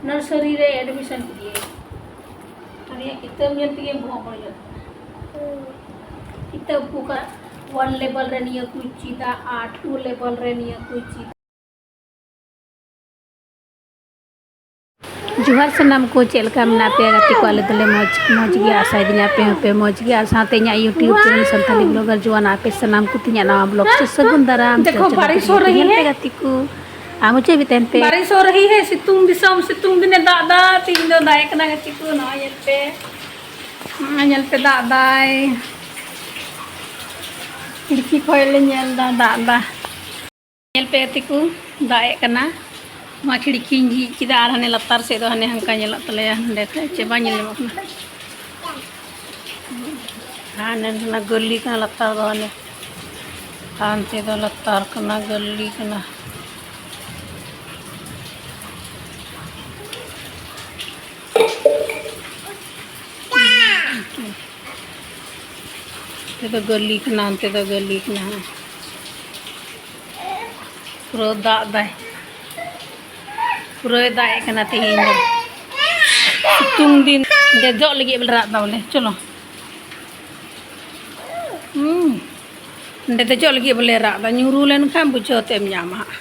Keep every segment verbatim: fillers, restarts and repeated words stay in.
Nursery ᱨᱮ admission ᱠᱮᱫᱮᱭᱟᱹᱧ᱾ ᱟᱨ ᱤᱧᱟᱹᱜ ᱠᱤᱛᱟᱹᱵ ᱧᱮᱞ ᱛᱮᱜᱮ ᱵᱚᱦᱚᱜ ᱵᱟᱹᱲᱤᱡᱚᱜ ᱠᱟᱱᱟ᱾ ᱠᱤᱛᱟᱹᱵ ᱠᱚ ᱚᱠᱟ ᱚᱣᱟᱱ ᱞᱮᱵᱮᱞ ᱨᱮ ᱱᱤᱭᱟᱹ ᱠᱚᱭ ᱪᱮᱫᱟ, ᱟᱨ ᱴᱩ ᱞᱮᱵᱮᱞ ᱨᱮ ᱱᱤᱭᱟᱹ ᱠᱚᱭ ᱪᱮᱫᱟ᱾ ᱡᱚᱦᱟᱨ ᱥᱟᱱᱟᱢ ᱠᱚ, ᱪᱮᱫ ᱞᱮᱠᱟ ᱢᱮᱱᱟᱜ ᱯᱮᱭᱟ ᱜᱟᱛᱮ ᱠᱚ? ᱟᱞᱮ ᱫᱚᱞᱮ ᱢᱚᱡᱽ, ᱢᱚᱡᱽ ᱜᱮᱭᱟ᱾ ᱟᱥᱟᱭ ᱫᱤᱧ ᱟᱯᱮ ᱦᱚᱸᱯᱮ ᱢᱚᱡᱽ ᱜᱮᱭᱟ᱾ ᱟᱨ ᱥᱟᱶᱛᱮ ᱤᱧᱟᱹᱜ YouTube channel ᱥᱟᱱᱛᱟᱞᱤ blogger ᱡᱩᱣᱟᱱ ᱟᱯᱮ ᱥᱟᱱᱟᱢ ᱠᱚ ᱛᱤᱧᱟᱹᱜ ᱱᱟᱣᱟ vlog ᱥᱮ ᱥᱟᱹᱜᱩᱱ ᱫᱟᱨᱟᱢ᱾ ᱫᱮᱠᱷᱳ, ᱪᱚᱞᱚ ᱵᱟᱨᱤᱥ ᱦᱳ ᱨᱟᱦᱤ ᱧᱮᱞ ᱯᱮ ᱦᱮ᱾ ᱜᱟᱛᱮ ᱠᱚ, ᱟᱢ ᱦᱚᱪᱚᱭ ᱵᱤᱛᱮᱱ ᱯᱮ᱾ ᱵᱟᱨᱤᱥ ᱦᱳ ᱨᱟᱦᱤ ᱦᱮ, ᱥᱤᱛᱩᱝ ᱫᱤᱥᱚᱢ, ᱥᱤᱛᱩᱝ ᱫᱤᱱᱮ ᱫᱟᱜ ᱫᱟ᱾ ᱛᱤᱦᱤᱧ ᱫᱚ ᱫᱟᱜ ᱮ ᱠᱟᱱᱟ ᱜᱟᱛᱮ ᱠᱚ, ᱱᱚᱜᱼᱚᱭ ᱧᱮᱞ ᱯᱮ, ᱱᱚᱜᱼᱚᱭ ᱧᱮᱞ ᱯᱮ, ᱫᱟᱜ ᱫᱟᱭ᱾ ᱠᱷᱤᱲᱠᱤ ᱠᱷᱚᱡ ᱞᱮ ᱧᱮᱞ ᱫᱟ, ᱫᱟᱜ ᱫᱟ᱾ ᱧᱮᱞ ᱯᱮ ᱜᱟᱛᱮ ᱠᱚ, ᱫᱟᱜ ᱮᱜ ᱠᱟᱱᱟ᱾ ᱱᱚᱣᱟ ᱠᱷᱤᱲᱠᱤᱧ ᱡᱷᱤᱡ ᱠᱮᱫᱟ ᱟᱨ ᱦᱟᱱᱮ ᱞᱟᱛᱟᱨ ᱥᱮᱫ ᱫᱚ ᱦᱟᱱᱮ ᱦᱟᱱᱠᱟ ᱧᱮᱞᱚᱜ ᱛᱟᱞᱮᱭᱟ, ᱱᱚᱸᱰᱮ ᱠᱷᱚᱡ ᱪᱮ ᱵᱟᱝ ᱧᱮᱞ ᱧᱟᱢᱚᱜ ᱠᱟᱱᱟ᱾ ᱦᱟᱱᱮ ᱚᱱᱟ ᱜᱟᱹᱞᱤ ᱠᱟᱱᱟ ᱞᱟᱛᱟᱨ ᱫᱚ, ᱦᱟᱱᱮ ᱦᱟᱱᱛᱮ ᱫᱚ ᱞᱟᱛᱟᱨ ᱠᱟᱱᱟ, ᱜᱟᱹᱞᱤ ᱠᱟᱱᱟ᱾ ᱱᱚᱛᱮ ᱫᱚ ᱜᱟᱹᱞᱤ ᱠᱟᱱᱟ, ᱚᱱᱛᱮ ᱫᱚ ᱜᱟᱹᱞᱤ ᱠᱟᱱᱟ᱾ ᱯᱩᱨᱟᱹ ᱫᱟᱜ ᱫᱟᱭ, ᱯᱩᱨᱟᱹᱭ ᱫᱟᱜ ᱮ ᱠᱟᱱᱟ ᱛᱮᱦᱮᱧ ᱫᱚ᱾ ᱥᱤᱛᱩᱝ ᱫᱤᱱ ᱫᱮᱡᱚᱜ ᱞᱟᱹᱜᱤᱫ ᱵᱚᱞᱮ ᱨᱟᱜ ᱫᱟ ᱵᱚᱞᱮ, ᱪᱚᱞᱚ᱾ ᱦᱩᱸ, ᱚᱸᱰᱮ ᱫᱮᱡᱚᱜ ᱞᱟᱹᱜᱤᱫ ᱵᱚᱞᱮ ᱨᱟᱜ ᱫᱟ, ᱧᱩᱨᱩ ᱞᱮᱱᱠᱷᱟᱱ ᱵᱩᱡᱷᱟᱹᱣ ᱛᱮᱢ ᱧᱟᱢᱟ ᱦᱟᱸᱜ᱾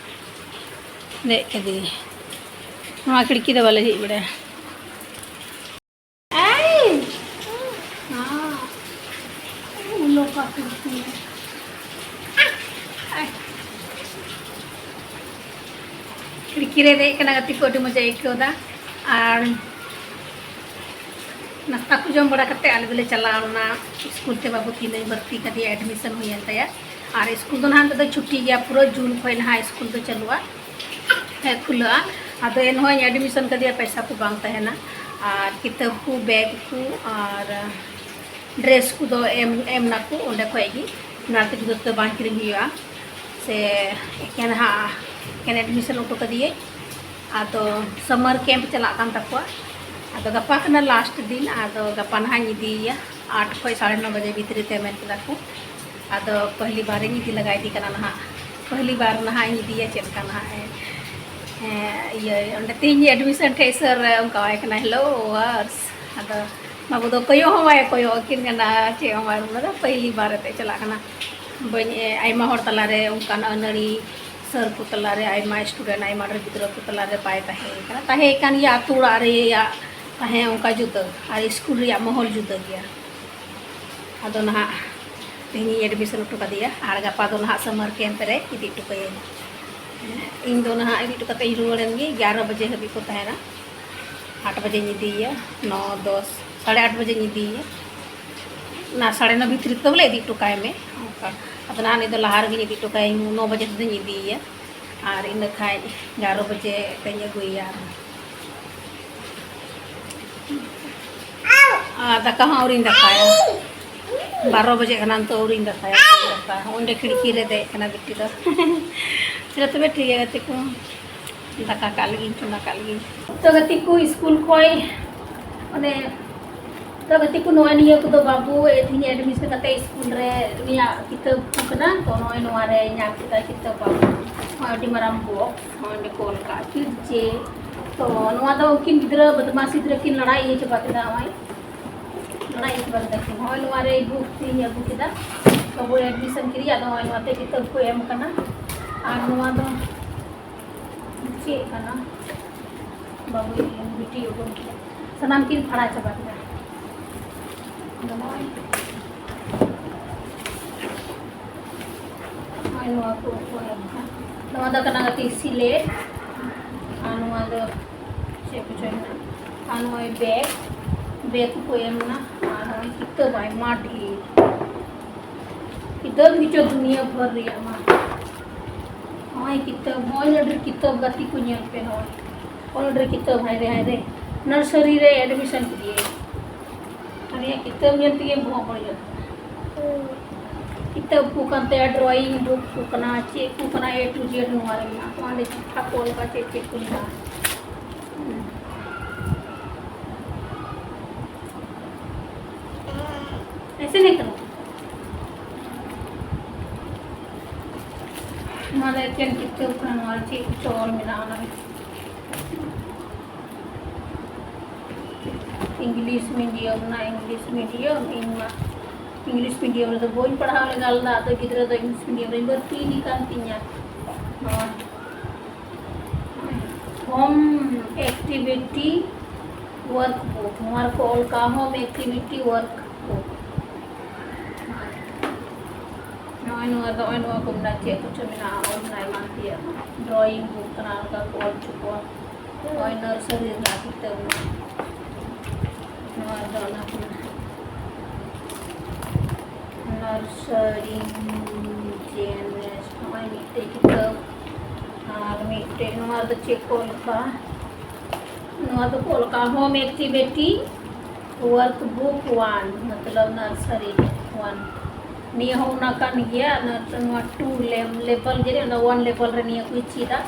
ᱫᱮᱡ ᱠᱮᱫᱮᱭᱟᱹᱧ᱾ ᱱᱚᱣᱟ ᱠᱷᱤᱲᱠᱤ ᱫᱚ ᱵᱟᱞᱮ ᱡᱷᱤᱡ ᱵᱟᱲᱟᱭᱟ᱾ ᱟᱭ! ᱦᱟᱸ᱾ ᱩᱞᱚ ᱠᱟ ᱠᱷᱤᱲᱠᱤ᱾ ᱟᱭ᱾ ᱠᱷᱤᱲᱠᱤ ᱨᱮ ᱫᱮᱡ ᱠᱟᱱᱟ ᱜᱟᱛᱮ ᱠᱚ, ᱟᱹᱰᱤ ᱢᱚᱡᱟ ᱟᱹᱭᱠᱟᱹᱣ ᱫᱟ᱾ ᱟᱨ ᱱᱟᱥᱛᱟ ᱠᱚ ᱡᱚᱢ ᱵᱟᱲᱟ ᱠᱟᱛᱮ ᱟᱞᱮ ᱫᱚᱞᱮ ᱪᱟᱞᱟᱣ ᱞᱮᱱᱟ ᱥᱠᱩᱞ ᱛᱮ᱾ ᱵᱟᱹᱵᱩ ᱛᱤᱦᱤᱧ ᱫᱚᱧ ᱵᱷᱚᱨᱛᱤ ᱠᱟᱫᱮᱭᱟ, admission ᱦᱩᱭᱮᱱ ᱛᱟᱭᱟ᱾ ᱟᱨ ᱥᱠᱩᱞ ᱫᱚ ᱱᱟᱦᱟᱜ ᱱᱤᱛᱚᱜ ᱫᱚ ᱪᱷᱩᱴᱤ ᱜᱮᱭᱟ, ᱯᱩᱨᱟᱹ ᱡᱩᱱ ᱠᱷᱚᱱ ᱱᱟᱦᱟᱜ ᱥᱠᱩᱞ ᱫᱚ ᱪᱟᱹᱞᱩᱜᱼᱟ, ᱦᱮᱸ, ᱠᱷᱩᱞᱟᱹᱜᱼᱟ᱾ ᱟᱫᱚ ᱮᱱᱦᱚᱸ ᱤᱧ admission ᱠᱟᱫᱮᱭᱟ, ᱯᱚᱭᱥᱟ ᱠᱚ ᱵᱟᱝ ᱛᱟᱦᱮᱱᱟ᱾ ᱟᱨ ᱠᱤᱛᱟᱹᱵ ᱠᱚ, ᱵᱮᱜᱽ ᱠᱚ ᱟᱨ dress ᱠᱚᱫᱚ ᱮᱢ, ᱮᱢ ᱱᱟᱠᱚ ᱚᱸᱰᱮ ᱠᱷᱚᱡ ᱜᱮ, ᱚᱱᱟᱛᱮ ᱡᱩᱫᱟᱹ ᱛᱮᱫᱚ ᱵᱟᱝ ᱠᱤᱨᱤᱧ ᱦᱩᱭᱩᱜᱼᱟ᱾ ᱥᱮ ᱮᱠᱮᱱ ᱦᱟᱸᱜ, ᱮᱠᱮᱱ admission ᱦᱚᱴᱚ ᱠᱟᱫᱮᱭᱟᱹᱧ᱾ ᱟᱫᱚ summer camp ᱪᱟᱞᱟᱜ ᱠᱟᱱ ᱛᱟᱠᱚᱣᱟ᱾ ᱟᱫᱚ ᱜᱟᱯᱟ ᱠᱟᱱᱟ last ᱫᱤᱱ, ᱟᱫᱚ ᱜᱟᱯᱟ ᱱᱟᱦᱟᱜ ᱤᱧ ᱤᱫᱤᱭᱮᱭᱟ ᱟᱴ ᱠᱷᱚᱡ ᱥᱟᱲᱮ ᱱᱚ ᱵᱟᱡᱮ ᱵᱷᱤᱛᱨᱤ ᱛᱮ ᱢᱮᱱ ᱠᱮᱫᱟ ᱠᱚ᱾ ᱟᱫᱚ ᱯᱟᱦᱞᱤ ᱵᱟᱨ ᱤᱧ ᱤᱫᱤ ᱞᱟᱜᱟᱭ ᱫᱤ ᱠᱟᱱᱟ ᱱᱟᱦᱟᱜ, ᱯᱟᱦᱞᱤ ᱵᱟᱨ ᱱᱟᱦᱟᱜ ᱤᱧ ᱤᱫᱤᱭᱟ, ᱪᱮᱫ ᱞᱮᱠᱟ ᱱᱟᱦᱟᱜ ᱮ ᱤᱭᱟᱹ, ᱚᱸᱰᱮ ᱛᱤᱦᱤᱧ admission ᱴᱷᱮᱡ ᱥᱟᱨ ᱚᱱᱠᱟᱣᱟᱭ ᱠᱟᱱᱟ, "Hello, ᱦᱚᱣᱟᱨᱥ?" ᱟᱫᱚ ᱵᱟᱹᱵᱩ ᱫᱚ ᱠᱚᱭᱚᱜ ᱦᱚᱸ ᱵᱟᱭ ᱠᱚᱭᱚᱜ ᱟᱹᱠᱤᱱ ᱠᱟᱱᱟ, ᱪᱮᱫ ᱦᱚᱸ ᱵᱟᱭ, ᱚᱱᱟ ᱫᱚ ᱯᱟᱹᱭᱞᱤ ᱵᱟᱨ ᱮᱱᱛᱮᱫ ᱪᱟᱞᱟᱜ ᱠᱟᱱᱟ᱾ ᱵᱟᱹᱧ, ᱮ, ᱟᱭᱢᱟ ᱦᱚᱲ ᱛᱟᱞᱟᱨᱮ ᱚᱱᱠᱟᱱ ᱟᱹᱱᱟᱹᱲᱤ ᱥᱟᱨ ᱠᱚ ᱛᱟᱞᱟᱨᱮ, ᱟᱭᱢᱟ student, ᱟᱭᱢᱟ ᱰᱷᱮᱨ ᱜᱤᱫᱽᱨᱟᱹ ᱠᱚ ᱛᱟᱞᱟᱨᱮ ᱵᱟᱭ ᱛᱟᱦᱮᱸ ᱠᱟᱱᱟ᱾ ᱛᱟᱦᱮᱸ ᱠᱟᱱ ᱜᱮᱭᱟ, ᱟᱹᱛᱩ ᱚᱲᱟᱜ ᱨᱮᱭᱟᱜ ᱛᱟᱦᱮᱸ ᱚᱱᱠᱟ ᱡᱩᱫᱟᱹ ᱟᱨ ᱥᱠᱩᱞ ᱨᱮᱭᱟᱜ ᱢᱚᱦᱚᱞ ᱡᱩᱫᱟᱹ ᱜᱮᱭᱟ᱾ ᱟᱫᱚ ᱱᱟᱦᱟᱜ ᱛᱮᱦᱮᱧᱤᱧ admission ᱦᱚᱴᱚ ᱠᱟᱫᱮᱭᱟ ᱟᱨ ᱜᱟᱯᱟ ᱫᱚ ᱱᱟᱦᱟᱜ summer camp ᱨᱮ ᱤᱫᱤ ᱦᱚᱴᱚ ᱠᱟᱭᱟᱹᱧ᱾ ᱤᱧ ᱫᱚ ᱱᱟᱦᱟᱜ ᱤᱫᱤ ᱦᱚᱴᱚ ᱠᱟᱛᱮ ᱤᱧ ᱨᱩᱣᱟᱹᱲᱮᱱ ᱜᱮ, ᱮᱜᱟᱨᱚ ᱵᱟᱡᱮ ᱦᱟᱹᱵᱤᱡ ᱠᱚ ᱛᱟᱦᱮᱱᱟ᱾ ᱟᱴ ᱵᱟᱡᱮᱧ ᱤᱫᱤᱭᱮᱭᱟ, ᱱᱚ, ᱫᱚᱥ, ᱥᱟᱲᱮ ᱟᱴ ᱵᱟᱡᱮᱧ ᱤᱫᱤᱭᱮᱭᱟ᱾ ᱚᱱᱟ ᱥᱟᱲᱮ ᱱᱚ ᱵᱷᱤᱛᱨᱤ ᱛᱮ ᱵᱚᱞᱮ ᱤᱫᱤ ᱦᱚᱴᱚ ᱠᱟᱭ ᱢᱮ, ᱚᱱᱠᱟ᱾ ᱟᱫᱚ ᱱᱟᱦᱟᱜ ᱱᱩᱭ ᱫᱚ ᱞᱟᱦᱟ ᱨᱮᱜᱮᱧ ᱤᱫᱤ ᱦᱚᱴᱚ ᱠᱟᱭᱟ, ᱤᱧ ᱱᱚ ᱵᱟᱡᱮ ᱛᱮᱫᱚᱧ ᱤᱫᱤᱭᱮᱭᱟ᱾ ᱟᱨ ᱤᱱᱟᱹ ᱠᱷᱟᱡ ᱮᱜᱟᱨᱚ ᱵᱟᱡᱮ ᱛᱮᱧ ᱟᱹᱜᱩᱭᱮᱭᱟ᱾ ᱟᱨ ᱫᱟᱠᱟ ᱦᱚᱸ ᱟᱹᱣᱨᱤᱧ ᱫᱟᱠᱟᱭᱟ, ᱵᱟᱨᱚ ᱵᱟᱡᱮ ᱠᱟᱱᱟ, ᱱᱤᱛᱚᱜ ᱟᱹᱣᱨᱤᱧ ᱫᱟᱠᱟᱭᱟ᱾ ᱫᱟᱠᱟ ᱚᱸᱰᱮ ᱠᱷᱤᱲᱠᱤ ᱨᱮ ᱫᱮᱡ ᱠᱟᱱᱟ ᱵᱤᱴᱤ ᱫᱚ᱾ ᱪᱚᱞᱚ ᱛᱚᱵᱮ ᱴᱷᱤᱠ ᱜᱮᱭᱟ ᱜᱟᱛᱮ ᱠᱚ, ᱫᱟᱠᱟ ᱠᱟᱜ ᱞᱟᱹᱜᱤᱫ, ᱪᱚᱸᱫᱟ ᱠᱟᱜ ᱞᱟᱹᱜᱤᱫ᱾ ᱛᱚ ᱜᱟᱛᱮ ᱠᱚ, ᱥᱠᱩᱞ ᱠᱷᱚᱡ ᱚᱱᱮ, ᱛᱚ ᱜᱟᱛᱮ ᱠᱚ, ᱱᱚᱜᱼᱚᱭ ᱱᱤᱭᱟᱹ ᱠᱚᱫᱚ ᱵᱟᱹᱵᱩ ᱛᱮᱦᱮᱧ admission ᱠᱟᱛᱮ ᱥᱠᱩᱞ ᱨᱮ ᱩᱱᱤᱭᱟᱜ ᱠᱤᱛᱟᱹᱵ ᱠᱚ ᱠᱟᱱᱟ᱾ ᱛᱚ ᱱᱚᱜᱼᱚᱭ ᱱᱚᱣᱟ ᱨᱮ ᱧᱟᱢ ᱠᱮᱫᱟ ᱠᱤᱛᱟᱹᱵ ᱵᱟᱹᱵᱩ, ᱱᱚᱜᱼᱚᱭ ᱟᱹᱰᱤ ᱢᱟᱨᱟᱝ box᱾ ᱱᱚᱜᱼᱚᱭ ᱚᱸᱰᱮ ᱠᱚ ᱚᱞ ᱠᱟᱜᱼᱟ ᱠᱤ ᱡᱮ, ᱛᱚ ᱱᱚᱣᱟ ᱫᱚ ᱩᱱᱠᱤᱱ ᱜᱤᱫᱽᱨᱟᱹ ᱵᱚᱫᱢᱟᱥᱤ ᱜᱤᱫᱽᱨᱟᱹ ᱠᱤᱱ ᱞᱟᱲᱟᱭ ᱤᱭᱟᱹ ᱪᱟᱵᱟ ᱠᱮᱫᱟ, ᱱᱚᱜᱼᱚᱭ ᱞᱟᱲᱟᱭ ᱤᱭᱟᱹ ᱪᱟᱵᱟ ᱠᱮᱫᱟ ᱠᱤᱱ᱾ ᱱᱚᱜᱼᱚᱭ ᱱᱚᱣᱟ ᱨᱮ book ᱤᱧ ᱟᱹᱜᱩ ᱠᱮᱫᱟ, ᱵᱟᱹᱵᱩ admission ᱠᱤᱨᱤᱧ, ᱟᱫᱚ ᱱᱚᱜᱼᱚᱭ ᱱᱚᱣᱟ ᱛᱮ ᱠᱤᱛᱟᱹᱵ ᱠᱚ ᱮᱢ ᱠᱟᱱᱟ᱾ ᱟᱨ ᱱᱚᱣᱟ ᱫᱚ ᱪᱮᱫ ᱠᱟᱱᱟ? ᱵᱟᱹᱵᱩ ᱵᱤᱴᱤ ᱩᱰᱩᱝ ᱠᱮᱫᱟ, ᱥᱟᱱᱟᱢ ᱠᱤᱱ ᱯᱷᱟᱲᱟ ᱪᱟᱵᱟ ᱠᱮᱫᱟ᱾ ᱟᱫᱚ ᱱᱚᱜᱼᱚᱭ ᱱᱚᱜᱼᱚᱭ ᱱᱚᱣᱟ ᱠᱚ ᱠᱚ ᱮᱢ ᱠᱟᱜᱼᱟ᱾ ᱱᱚᱣᱟ ᱫᱚ ᱠᱟᱱᱟ ᱜᱟᱛᱮ ᱥᱤᱞᱮᱴ, ᱟᱨ ᱱᱚᱣᱟ ᱫᱚ ᱪᱮᱫ ᱠᱚᱪᱚ ᱢᱮᱱᱟᱜᱼᱟ, ᱟᱨ ᱱᱚᱜᱼᱚᱭ ᱵᱮᱜᱽ, ᱵᱮᱜᱽ ᱠᱚᱠᱚ ᱮᱢ ᱮᱱᱟ, ᱟᱨ ᱱᱚᱜᱼᱚᱭ ᱠᱤᱛᱟᱹᱵ ᱟᱭᱢᱟ ᱰᱷᱮᱨ, ᱠᱤᱛᱟᱹᱵ ᱜᱮᱪᱚ ᱫᱩᱱᱤᱭᱟᱹ ᱵᱷᱳᱨ ᱨᱮᱭᱟᱜ ᱢᱟ᱾ ᱱᱚᱜᱼᱚᱭ ᱠᱤᱛᱟᱹᱵ, ᱱᱚᱜᱼᱚᱭ ᱱᱚᱰᱮ ᱠᱤᱛᱟᱹᱵ ᱜᱟᱛᱮ ᱠᱚ ᱧᱮᱞ ᱯᱮ, ᱱᱚᱜᱼᱚᱭ ᱱᱚᱰᱮ ᱠᱤᱛᱟᱹᱵ, ᱦᱟᱭ ᱨᱮ ᱦᱟᱭ ᱨᱮ, nursery ᱨᱮ admission ᱠᱮᱫᱮᱭᱟᱭ᱾ ᱟᱨ ᱱᱤᱭᱟᱹ ᱠᱤᱛᱟᱹᱵ ᱧᱮᱞ ᱛᱮᱜᱮ ᱵᱚᱦᱚᱜ ᱵᱟᱹᱲᱤᱡᱚᱜ ᱠᱟᱱᱟ᱾ ᱠᱤᱛᱟᱹᱵ ᱠᱚ ᱠᱟᱱ ᱛᱟᱭᱟ, drawing book ᱠᱚ ᱠᱟᱱᱟ, ᱪᱮᱫ ᱠᱚ ᱠᱟᱱᱟ, A to Z ᱱᱚᱣᱟ ᱨᱮ ᱢᱮᱱᱟᱜᱼᱟ᱾ ᱚᱸᱰᱮ ᱪᱤᱴᱷᱟ ᱠᱚ ᱚᱞ ᱠᱟᱜᱼᱟ, ᱪᱮᱫ ᱪᱮᱫ ᱠᱚ ᱢᱮᱱᱟᱜᱼᱟ᱾ ᱦᱩᱸ᱾ ᱮᱥᱮ ᱱᱤᱠᱞᱟ᱾ ᱱᱚᱣᱟ ᱫᱚ ᱪᱮᱫ ᱠᱤᱛᱟᱹᱵ ᱠᱟᱱᱟ ᱱᱚᱣᱟ? ᱪᱮᱫ ᱠᱚᱪᱚ ᱚᱞ ᱢᱮᱱᱟᱜᱼᱟ ᱚᱱᱟ ᱨᱮ? English medium ᱨᱮᱱᱟᱜ, English medium, ᱤᱧ ᱢᱟ English medium ᱨᱮᱫᱚ ᱵᱟᱹᱧ ᱯᱟᱲᱦᱟᱣ ᱞᱮᱜᱟ ᱞᱮᱫᱟ, ᱟᱫᱚ ᱜᱤᱫᱽᱨᱟᱹ ᱫᱚ English medium ᱨᱮᱧ ᱵᱷᱚᱨᱛᱤ ᱤᱫᱤ ᱠᱟᱱ ᱛᱤᱧᱟ᱾ ᱱᱚᱣᱟ home activity work book, ᱱᱚᱣᱟ ᱨᱮᱠᱚ ᱚᱞ ᱠᱟᱜᱼᱟ home activity work book᱾ ᱱᱚᱜᱼᱚᱭ ᱱᱚᱣᱟ ᱫᱚ, ᱱᱚᱜᱼᱚᱭ ᱱᱚᱣᱟ ᱠᱚ ᱢᱮᱱᱟᱜᱼᱟ, ᱪᱮᱫ ᱠᱚᱪᱚ ᱢᱮᱱᱟᱜᱼᱟ, ᱚᱞ ᱢᱮᱱᱟᱜᱼᱟ ᱮᱢᱟᱱ ᱛᱮᱭᱟᱜ, drawing book ᱠᱟᱱᱟ, ᱚᱱᱠᱟ ᱠᱚ ᱚᱞ ᱦᱚᱪᱚ ᱠᱚᱣᱟ᱾ ᱱᱚᱜᱼᱚᱭ nursery ᱨᱮᱱᱟᱜ ᱠᱤᱛᱟᱹᱵ ᱢᱮᱱᱟᱜᱼᱟ᱾ ᱱᱚᱣᱟ ᱫᱚ ᱚᱱᱟ ᱠᱚ ᱢᱮᱱᱟᱜᱼᱟ, nursery ᱪᱮᱱᱮᱥ, ᱱᱚᱜᱼᱚᱭ ᱢᱤᱫᱴᱮᱡ ᱠᱤᱛᱟᱹᱵ᱾ ᱟᱨ ᱢᱤᱫᱴᱮᱡ ᱱᱚᱣᱟ ᱫᱚ ᱪᱮᱫ ᱠᱚ ᱚᱞ ᱠᱟᱜᱼᱟ? ᱱᱚᱣᱟ ᱫᱚᱠᱚ ᱚᱞ ᱠᱟᱜᱼᱟ home activity work book one, ᱢᱚᱛᱞᱚᱵ nursery one᱾ ᱱᱤᱭᱟᱹ ᱦᱚᱸ ᱚᱱᱟ ᱠᱟᱱ ᱜᱮᱭᱟ, ᱱᱚᱣᱟ two level, ᱡᱮ ᱚᱱᱟ one level ᱨᱮ ᱱᱤᱭᱟᱹ ᱠᱚ ᱪᱮᱫᱟ,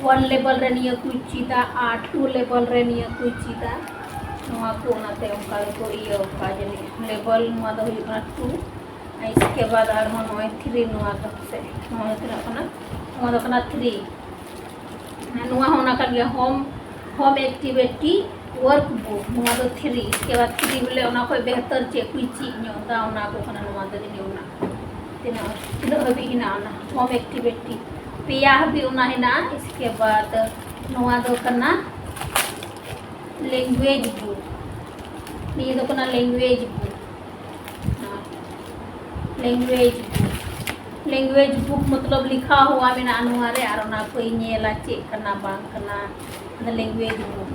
one level ᱨᱮ ᱱᱤᱭᱟᱹ ᱠᱚ ᱪᱮᱫᱟ, ᱟᱨ two level ᱨᱮ ᱱᱤᱭᱟᱹ ᱠᱚ ᱪᱮᱫᱟ᱾ ᱱᱚᱣᱟ ᱠᱚ ᱚᱱᱟᱛᱮ ᱚᱱᱠᱟ ᱜᱮᱠᱚ ᱤᱭᱟᱹ ᱟᱠᱟᱫ ᱡᱟᱹᱱᱤᱡ᱾ Level ᱱᱚᱣᱟ ᱫᱚ ᱦᱩᱭᱩᱜ ᱠᱟᱱᱟ two, ᱤᱥᱠᱮ ᱵᱟᱫ ᱟᱨᱦᱚᱸ ᱱᱚᱜᱼᱚᱭ three, ᱱᱚᱣᱟ ᱫᱚ ᱥᱮ, ᱱᱚᱣᱟ ᱫᱚ ᱛᱤᱱᱟᱹᱜ ᱠᱟᱱᱟ? ᱱᱚᱣᱟ ᱫᱚ ᱠᱟᱱᱟ three᱾ ᱱᱚᱣᱟ ᱦᱚᱸ ᱚᱱᱟ ᱠᱟᱱ ᱜᱮᱭᱟ, home, home activity work book, ᱱᱚᱣᱟ ᱫᱚ three᱾ ᱤᱥᱠᱮ ᱵᱟᱫ three ᱵᱚᱞᱮ ᱚᱱᱟ ᱠᱷᱚᱡ ᱵᱮᱦᱛᱚᱨ ᱪᱮᱫ ᱠᱚ ᱪᱮᱫ ᱧᱚᱜ ᱫᱟ, ᱚᱱᱟ ᱠᱚ ᱠᱟᱱᱟ ᱱᱚᱣᱟ ᱫᱚ ᱡᱟᱹᱱᱤᱡ ᱚᱱᱟ᱾ ᱛᱤᱱᱟᱹᱜ, ᱛᱤᱱᱟᱹᱜ ᱦᱟᱹᱵᱤᱡ ᱦᱮᱱᱟᱜᱼᱟ ᱚᱱᱟ home activity? ᱯᱮᱭᱟ ᱦᱟᱹᱵᱤᱡ ᱚᱱᱟ ᱦᱮᱱᱟᱜᱼᱟ᱾ ᱤᱥᱠᱮ ᱵᱟᱫ ᱱᱚᱣᱟ ᱫᱚ ᱠᱟᱱᱟ language book, ᱱᱤᱭᱟᱹ ᱫᱚ ᱠᱟᱱᱟ language book᱾ Language book, language book ᱢᱚᱛᱞᱚᱵ ᱞᱮᱠᱷᱟ ᱦᱩᱣᱟ ᱢᱮᱱᱟᱜᱼᱟ ᱱᱚᱣᱟ ᱨᱮ, ᱟᱨ ᱚᱱᱟ ᱠᱚᱭ ᱧᱮᱞᱟ ᱪᱮᱫ ᱠᱟᱱᱟ ᱵᱟᱝ ᱠᱟᱱᱟ, ᱚᱱᱟ language book᱾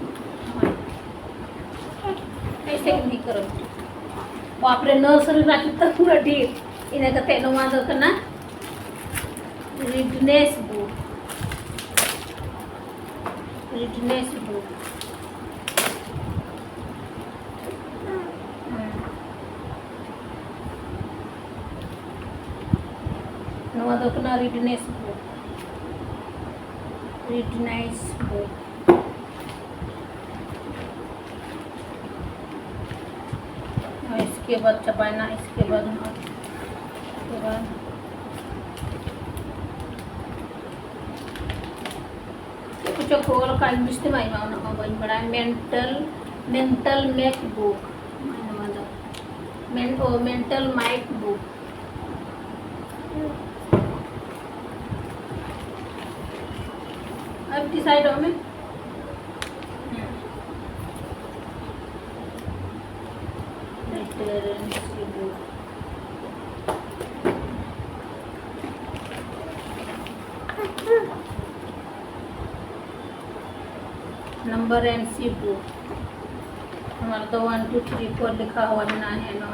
ᱮᱭᱥᱮ ᱦᱤᱱᱫᱤ ᱠᱚᱨᱚ᱾ ᱵᱟᱯ ᱨᱮ, nursery ᱨᱮᱱᱟᱜ ᱠᱤᱛᱟᱹᱵ ᱯᱩᱨᱟᱹ ᱰᱷᱮᱨ᱾ ᱤᱱᱟᱹ ᱠᱟᱛᱮ ᱱᱚᱣᱟ ᱫᱚ ᱠᱟᱱᱟ readiness book, readiness book᱾ ᱱᱚᱣᱟ ᱫᱚ ᱠᱟᱱᱟ readiness book, readiness book᱾ ᱤᱥᱠᱮ ᱵᱟᱫ ᱪᱟᱵᱟᱭᱮᱱᱟ, ᱤᱥᱠᱮ ᱵᱟᱫ ᱱᱚᱣᱟ, ᱤᱥᱠᱮ ᱵᱟᱫ ᱠᱚ ᱚᱞ ᱟᱠᱟᱫ, ᱤᱝᱞᱤᱥ ᱛᱮᱢᱟ ᱤᱧ ᱢᱟ ᱩᱱᱟᱹᱜ ᱢᱟ ᱵᱟᱹᱧ ᱵᱟᱲᱟᱭ᱾ ᱢᱮᱱᱴᱟᱞ, ᱢᱮᱱᱴᱟᱞ ᱢᱮᱠ ᱵᱩᱠ, ᱱᱚᱣᱟ ᱫᱚ ᱢᱮᱱ ᱳ ᱢᱮᱱᱴᱟᱞ ᱢᱟᱭᱤᱠ ᱵᱩᱠ᱾ ᱟᱨ ᱰᱤᱥᱟᱭᱤᱰᱚᱜ ᱢᱮ᱾ Literacy book. Number and C book. हमारा तो वन टू थ्री फोर लिखा हुआ ना है ना।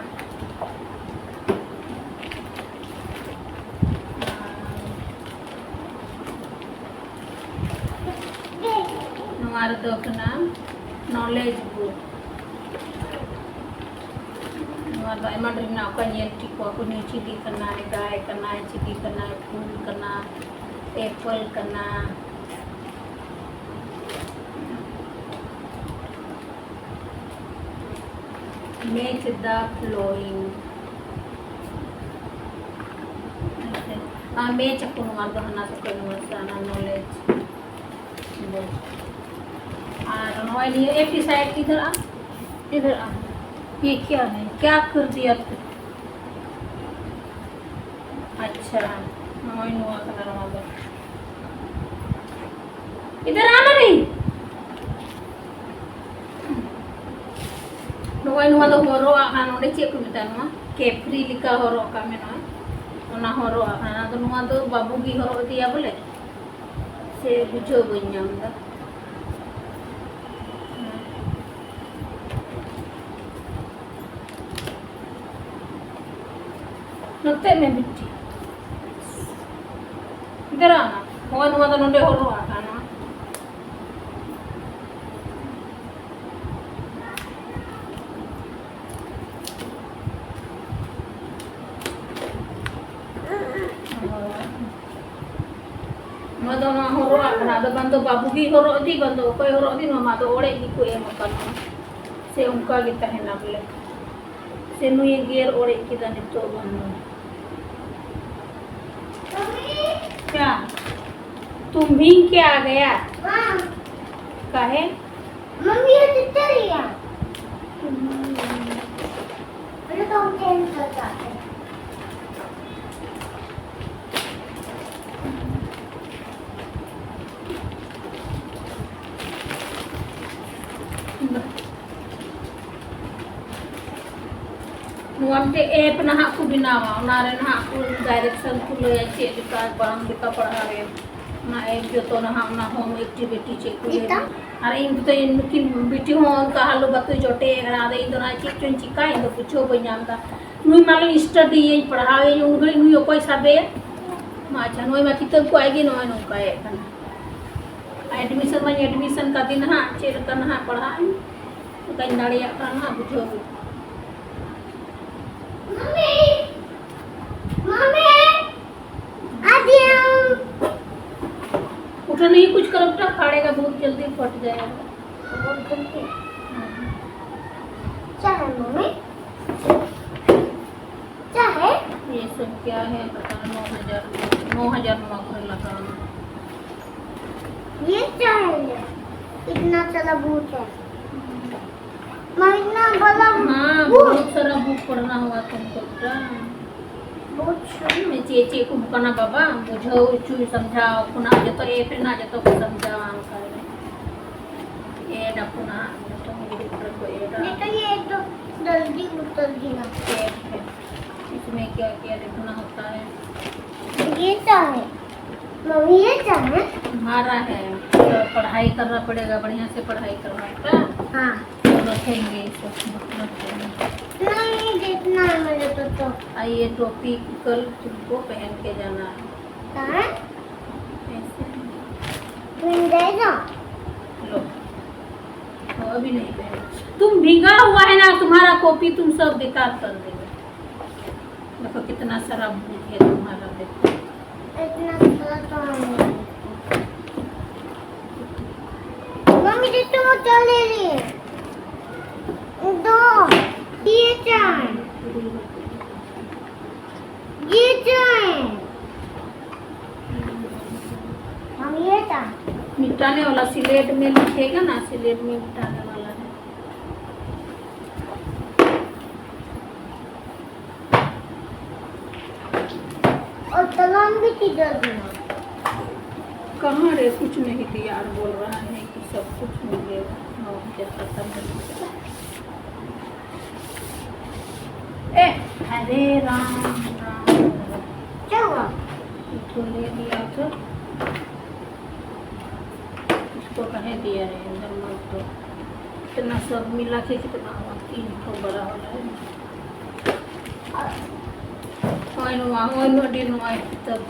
ᱱᱚᱣᱟ ᱨᱮᱫᱚ ᱠᱟᱱᱟ ᱱᱚᱞᱮᱡᱽ ᱵᱩᱠ᱾ ᱱᱚᱣᱟ ᱫᱚ ᱟᱭᱢᱟ ᱰᱷᱮᱨ ᱢᱮᱱᱟᱜᱼᱟ, ᱚᱠᱟ ᱧᱮᱞ ᱴᱷᱤᱠ ᱠᱚᱣᱟ ᱠᱚ, ᱱᱩᱭ ᱪᱤᱞᱤ ᱠᱟᱱᱟᱭ, ᱜᱟᱭ ᱠᱟᱱᱟᱭ, ᱪᱤᱞᱤ ᱠᱟᱱᱟᱭ, ᱯᱷᱩᱞ ᱠᱟᱱᱟ, ᱮᱯᱚᱞ ᱠᱟᱱᱟ᱾ Match the following. हाँ, match ᱟᱠᱚ ᱱᱚᱣᱟ ᱫᱚ ᱦᱟᱱᱟ ᱥᱟᱛᱮ ᱱᱚᱣᱟ ᱥᱟᱶ ᱚᱱᱟ knowledge ᱫᱚ᱾ ᱟᱨ ᱱᱚᱜᱼᱚᱭ ᱱᱤᱭᱟᱹ ᱮᱯᱤ ᱥᱟᱭᱤᱰ ᱤᱫᱷᱟᱨ ᱟ, ᱤᱫᱷᱟᱨ ᱟ, ये क्या है, क्या कर दिया तू? ᱟᱪᱪᱷᱟ, ᱱᱚᱜᱼᱚᱭ ᱱᱚᱣᱟ ᱠᱟᱱᱟ ᱱᱚᱣᱟ ᱫᱚ᱾ ᱤᱫᱷᱟᱨ ᱟ ᱱᱟ ᱨᱮ᱾ ᱱᱚᱜᱼᱚᱭ ᱱᱚᱣᱟ ᱫᱚ ᱦᱚᱨᱚᱜ ᱟᱜ ᱠᱟᱱᱟ, ᱱᱚᱰᱮ ᱪᱮᱫ ᱠᱚ ᱢᱮᱛᱟᱜᱼᱟ ᱱᱚᱣᱟ? ᱠᱮᱯᱨᱤ ᱞᱮᱠᱟ ᱦᱚᱨᱚᱜ ᱠᱟᱜ ᱢᱮ ᱱᱚᱜᱼᱚᱭ᱾ ᱚᱱᱟ ᱦᱚᱨᱚᱜ ᱟᱜ ᱠᱟᱱᱟ, ᱟᱫᱚ ᱱᱚᱣᱟ ᱫᱚ ᱵᱟᱹᱵᱩ ᱜᱮ ᱦᱚᱨᱚᱜ ᱤᱫᱤᱭᱟ ᱵᱚᱞᱮ᱾ ᱥᱮ ᱵᱩᱡᱷᱟᱹᱣ ᱵᱟᱹᱧ ᱧᱟᱢ ᱮᱫᱟ᱾ ᱱᱚᱛᱮ ᱢᱮ ᱵᱤᱴᱤ᱾ ᱫᱮᱞᱟ ᱱᱟ᱾ ᱦᱳᱭ, ᱱᱚᱣᱟ ᱫᱚ ᱱᱚᱰᱮ ᱦᱚᱨᱚᱜ ᱟᱠᱟᱱᱟ᱾ ᱱᱚᱣᱟ ᱫᱚ ᱱᱚᱣᱟ ᱦᱚᱨᱚᱜ ᱟᱜ ᱠᱟᱱᱟ, ᱟᱫᱚ ᱵᱟᱝ ᱫᱚ ᱵᱟᱹᱵᱩ ᱜᱮ ᱦᱚᱨᱚᱜ ᱤᱫᱤ, ᱵᱟᱝ ᱫᱚ ᱚᱠᱚᱭ ᱦᱚᱨᱚᱜ ᱤᱫᱤ, ᱱᱚᱣᱟ ᱢᱟ ᱟᱫᱚ ᱚᱲᱮᱡ ᱜᱮᱠᱚ ᱮᱢ ᱟᱠᱟᱱᱟ᱾ ᱥᱮ ᱚᱱᱠᱟ ᱜᱮ ᱛᱟᱦᱮᱱᱟ ᱵᱚᱞᱮ? ᱥᱮ ᱱᱩᱭᱮ ᱜᱮᱨ ᱚᱲᱮᱡ ᱠᱮᱫᱟ ᱱᱤᱛᱚᱜ ᱵᱟᱝ ᱫᱚ? क्या? तुम भी क्या आ गया? हाँ। काहे? मम्मी, ये कितना लिया? अरे, तो हम चेंज कर जाते हैं। ᱱᱚᱣᱟ ᱢᱤᱫᱴᱮᱡ ᱮᱯ ᱱᱟᱦᱟᱜ ᱠᱚ ᱵᱮᱱᱟᱣᱟ, ᱚᱱᱟ ᱨᱮ ᱱᱟᱦᱟᱜ ᱠᱚ ᱰᱟᱭᱨᱮᱠᱥᱚᱱ ᱠᱚ ᱞᱟᱹᱭᱟ ᱪᱮᱫ ᱞᱮᱠᱟ ᱵᱟᱝ ᱞᱮᱠᱟ ᱯᱟᱲᱦᱟᱣ ᱮᱢ᱾ ᱚᱱᱟ ᱮᱯ ᱡᱚᱛᱚ ᱱᱟᱦᱟᱜ ᱚᱱᱟ ᱦᱳᱢ ᱮᱠᱴᱤᱵᱷᱤᱴᱤ ᱪᱮᱫ ᱠᱚ ᱞᱟᱹᱭᱟ᱾ ᱟᱨ ᱤᱧ ᱫᱚ ᱱᱩᱠᱤᱱ ᱵᱤᱴᱤ ᱦᱚᱸ ᱚᱱᱠᱟ ᱦᱟᱞᱚ ᱵᱟᱛᱚ ᱡᱚᱴᱮ ᱠᱟᱱᱟ, ᱟᱫᱚ ᱤᱧ ᱫᱚ ᱱᱟᱦᱟᱜ ᱪᱮᱫ ᱪᱚᱧ ᱪᱤᱠᱟ, ᱤᱧ ᱫᱚ ᱵᱩᱡᱷᱟᱹᱣ ᱵᱟᱹᱧ ᱧᱟᱢ ᱮᱫᱟ᱾ ᱱᱩᱭ ᱢᱟᱞᱮ ᱥᱴᱟᱰᱤᱭᱟᱹᱧ, ᱯᱟᱲᱦᱟᱣ ᱟᱹᱧ, ᱩᱱ ᱜᱷᱟᱹᱲᱤᱡ ᱱᱩᱭ ᱚᱠᱚᱭ ᱥᱟᱵᱮᱭᱟ? ᱢᱟ ᱟᱪᱪᱷᱟ, ᱱᱩᱭ ᱢᱟ ᱠᱤᱛᱟᱹᱵ ᱠᱚ ᱟᱡ ᱜᱮ ᱱᱚᱜᱼᱚᱭ ᱱᱚᱝᱠᱟᱭᱮᱫ ᱠᱟᱱᱟ᱾ ᱮᱰᱢᱤᱥᱚᱱ ᱢᱟᱧ ᱮᱰᱢᱤᱥᱚᱱ ᱠᱟᱫᱮ ᱱᱟᱦᱟᱜ, ᱪᱮᱫ ᱞᱮᱠᱟ ᱱᱟᱦᱟᱜ ᱯᱟᱲᱦᱟᱜ ᱟᱹᱧ, ᱚᱱᱠᱟᱧ ᱫᱟᱲᱮᱭᱟᱜ ᱠᱟᱱᱟ ᱱᱟᱦᱟᱜ ᱵᱩᱡᱷᱟᱹᱣ ᱜᱮ᱾ मम्मी, मम्मी, आ जाओ। उठो नहीं, कुछ करो बेटा, फाड़ेगा बहुत जल्दी, फट जाएगा। बहुत जल्दी? क्या है मम्मी? क्या है? ये सब क्या है? पता नहीं, नौ हजार, नौ हजार नौकरी लगा। ये क्या है? ये इतना सारा भूत है। मैं इतना बड़ा हाँ, भूत। बहुत सारा बुक पढ़ना होगा तुमको बेटा। बहुत सारा। मैं चे चे को बुकाना बाबा, बुझाओ, चू समझाओ, खुना जतो ए फिर ना जतो को समझाओ, हम कर। ए डा खुना, जतो मुझे ऊपर को ए डा। बेटा, ये एक तो जल्दी उतर गया। ए, ए। इसमें क्या क्या लिखना होता है? ये क्या है? मम्मी, ये क्या है? तुम्हारा है, तो पढ़ाई करना पड़ेगा, बढ़िया से पढ़ाई करना पड़ेगा। हाँ। रखेंगे इसको, रखेंगे। नहीं, देखना है मुझे तो, तो। आ, ये टोपी कल तुमको पहन के जाना है। कहाँ? ऐसे। मिल जाएगा? लो। तो अभी नहीं पहन। तुम भींगा हुआ है ना, तुम्हारा कॉपी तुम सब बेकार कर देगा। देखो कितना सारा भूत है तुम्हारा, देखो। इतना सारा तो नहीं है। मम्मी, देखो, वो चले रही है। दो, ये चार, ये चार। हम ये चार। मिटाने वाला सिलेट में लिखेगा ना, सिलेट में मिटाने वाला है। और कलम भी किधर दिया? कहाँ रे, कुछ नहीं दिया और बोल रहा है कि सब कुछ मिलेगा। हाँ, मुझे पता नहीं। ए, अरे राम, राम। क्या हुआ? इसको ले लिया तो। इसको कहे दिया है, अंदर मत दो। इतना सब मिला के कितना हुआ? तीन ठो बड़ा हो रहा है। ᱦᱳᱭ, ᱱᱚᱣᱟ ᱦᱚᱸ ᱟᱹᱰᱤ ᱱᱚᱣᱟ ᱠᱤᱛᱟᱹᱵ᱾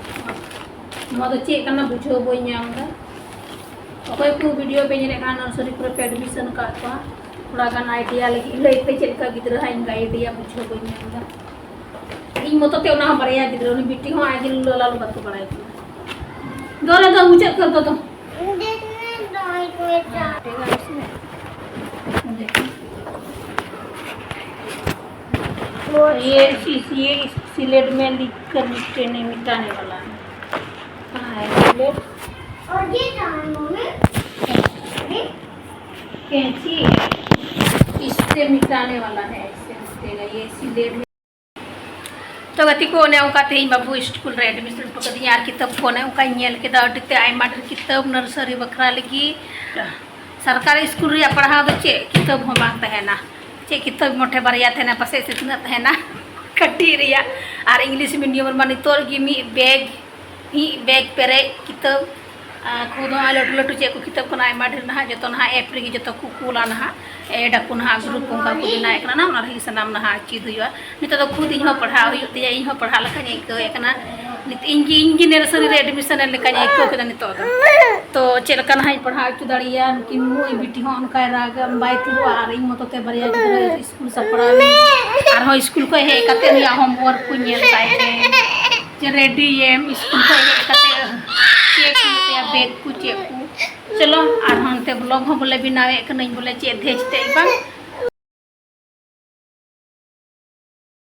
ᱱᱚᱣᱟ ᱫᱚ ᱪᱮᱫ ᱠᱟᱱᱟ ᱵᱩᱡᱷᱟᱹᱣ ᱵᱟᱹᱧ ᱧᱟᱢ ᱮᱫᱟ᱾ ᱚᱠᱚᱭ ᱠᱚ video ᱯᱮ ᱧᱮᱞᱮᱫ ᱠᱟᱱᱟ, nursery ᱠᱚᱨᱮ ᱯᱮ admission ᱟᱠᱟᱫ ᱠᱚᱣᱟ, ᱛᱷᱚᱲᱟ ᱜᱟᱱ idea ᱞᱟᱹᱜᱤᱫ ᱞᱟᱹᱭ ᱯᱮ, ᱪᱮᱫ ᱞᱮᱠᱟ ᱜᱤᱫᱽᱨᱟᱹ ᱦᱟᱸᱜ ᱤᱧ guide ᱮᱭᱟ, ᱵᱩᱡᱷᱟᱹᱣ ᱵᱟᱹᱧ ᱧᱟᱢ ᱮᱫᱟ᱾ ᱤᱧ ᱢᱚᱛᱚ ᱛᱮ ᱚᱱᱟ ᱦᱚᱸ ᱵᱟᱨᱭᱟ ᱜᱤᱫᱽᱨᱟᱹ, ᱩᱱᱤ ᱵᱤᱴᱤ ᱦᱚᱸ ᱟᱡ ᱜᱮ ᱞᱟᱞᱟ ᱞᱩ ᱵᱟᱠᱚ ᱵᱟᱲᱟᱭ ᱠᱟᱱᱟ᱾ ᱫᱚ ᱨᱮ ᱫᱚ ᱢᱩᱪᱟᱹᱫ ᱠᱚ ᱫᱚ ᱫᱚ᱾ ये इस, ये इस सिलेट में लिख कर मिटने, मिटाने वाला है। कहाँ है सिलेट? और ये कहाँ है, मम्मी? कैंची है, इससे मिटाने वाला है, इससे मिटेगा। ये सिलेट में। ᱛᱚ ᱜᱟᱛᱮ ᱠᱚ, ᱚᱱᱮ ᱚᱱᱠᱟ ᱛᱮᱦᱮᱧ ᱵᱟᱹᱵᱩ ᱥᱠᱩᱞ ᱨᱮ admission ᱦᱚᱴᱚ ᱠᱟᱹᱫᱤᱧᱟ ᱟᱨ ᱠᱤᱛᱟᱹᱵ ᱠᱚ ᱚᱱᱮ ᱚᱱᱠᱟᱧ ᱧᱮᱞ ᱠᱮᱫᱟ, ᱟᱹᱰᱤ ᱛᱮ ᱟᱭᱢᱟ ᱰᱷᱮᱨ ᱠᱤᱛᱟᱹᱵ nursery ᱵᱟᱠᱷᱨᱟ ᱞᱟᱹᱜᱤᱫ᱾ ᱥᱚᱨᱠᱟᱨᱤ ᱥᱠᱩᱞ ᱨᱮᱭᱟᱜ ᱯᱟᱲᱦᱟᱣ ᱫᱚ ᱪᱮᱫ ᱠᱤᱛᱟᱹᱵ ᱦᱚᱸ ᱵᱟᱝ ᱛᱟᱦᱮᱱᱟ, ᱪᱮᱫ ᱠᱤᱛᱟᱹᱵ ᱢᱚᱴᱷᱮ ᱵᱟᱨᱭᱟ ᱛᱟᱦᱮᱱᱟ, ᱯᱟᱥᱮᱡ ᱥᱮ ᱛᱤᱱᱟᱹᱜ ᱛᱟᱦᱮᱱᱟ ᱠᱟᱹᱴᱤᱡ ᱨᱮᱭᱟᱜ᱾ ᱟᱨ English medium ᱨᱮᱢᱟ ᱱᱤᱛᱚᱜ ᱨᱮᱜᱮ ᱢᱤᱫ bag, ᱢᱤᱫ bag ᱯᱮᱨᱮᱡ ᱠᱤᱛᱟᱹᱵ᱾ ᱟᱨ ᱠᱷᱩᱫ ᱦᱚᱸ ᱞᱟᱹᱴᱩ ᱞᱟᱹᱴᱩ ᱪᱮᱫ ᱠᱚ ᱠᱤᱛᱟᱹᱵ ᱠᱟᱱᱟ, ᱟᱭᱢᱟ ᱰᱷᱮᱨ ᱱᱟᱦᱟᱜ, ᱡᱚᱛᱚ ᱱᱟᱦᱟᱜ app ᱨᱮᱜᱮ ᱡᱚᱛᱚ ᱠᱚ ᱠᱩᱞᱟ ᱱᱟᱦᱟᱜ, add ᱟᱠᱚ ᱱᱟᱦᱟᱜ, group ᱚᱱᱠᱟ ᱠᱚ ᱵᱮᱱᱟᱣᱮᱫ ᱠᱟᱱᱟ ᱱᱟᱦᱟᱜ, ᱚᱱᱟ ᱨᱮᱜᱮ ᱥᱟᱱᱟᱢ ᱱᱟᱦᱟᱜ ᱪᱮᱫ ᱦᱩᱭᱩᱜᱼᱟ᱾ ᱱᱤᱛᱚᱜ ᱫᱚ ᱠᱷᱩᱫ ᱤᱧ ᱦᱚᱸ ᱯᱟᱲᱦᱟᱣ ᱦᱩᱭᱩᱜ ᱛᱤᱧᱟᱹ, ᱤᱧ ᱦᱚᱸ ᱯᱟᱲᱦᱟᱜ ᱞᱮᱠᱟᱧ ᱟᱹᱭᱠᱟᱹᱣᱮᱫ ᱠᱟᱱᱟ᱾ ᱱᱤᱛ ᱤᱧ ᱜᱮ, ᱤᱧ ᱜᱮ nursery ᱨᱮ admission ᱮᱱ ᱞᱮᱠᱟᱧ ᱟᱹᱭᱠᱟᱹᱣ ᱠᱮᱫᱟ ᱱᱤᱛᱚᱜ ᱫᱚ᱾ ᱛᱚ ᱪᱮᱫ ᱞᱮᱠᱟ ᱱᱟᱦᱟᱜ ᱤᱧ ᱯᱟᱲᱦᱟᱣ ᱦᱚᱪᱚ ᱫᱟᱲᱮᱭᱟᱭᱟ, ᱱᱩᱠᱤᱱ ᱢᱟᱹᱭ ᱵᱤᱴᱤ ᱦᱚᱸ ᱚᱱᱠᱟᱭ ᱨᱟᱜᱟ, ᱵᱟᱭ ᱛᱷᱤᱨᱚᱜᱼᱟ, ᱟᱨ ᱤᱧ ᱢᱚᱛᱚ ᱛᱮ ᱵᱟᱨᱭᱟ ᱜᱤᱫᱽᱨᱟᱹ ᱥᱠᱩᱞ ᱥᱟᱯᱲᱟᱣ ᱮᱱᱟᱹᱧ᱾ ᱟᱨᱦᱚᱸ ᱥᱠᱩᱞ ᱠᱷᱚᱱ ᱦᱮᱡ ᱠᱟᱛᱮ ᱩᱱᱤᱭᱟᱜ homework ᱠᱚᱧ ᱧᱮᱞ ᱛᱟᱭ ᱛᱮ, ᱡᱮ ready ᱭᱮᱢ, ᱥᱠᱩᱞ ᱠᱷᱚᱱ ᱦᱮᱡ ᱠᱟᱛᱮ ᱪᱮᱫ ᱠᱚ ᱢᱮᱛᱟᱭᱟ, bag ᱠᱚ ᱪᱮᱫ ᱠᱚ᱾ ᱪᱚᱞᱚ, ᱟᱨᱦᱚᱸ ᱱᱚᱛᱮ vlog ᱦᱚᱸ ᱵᱚᱞᱮ ᱵᱮᱱᱟᱣᱮᱫ ᱠᱟᱹᱱᱟᱹᱧ, ᱵᱚᱞᱮ ᱪᱮᱫ ᱫᱷᱮᱡ ᱛᱮ ᱵᱟᱝ᱾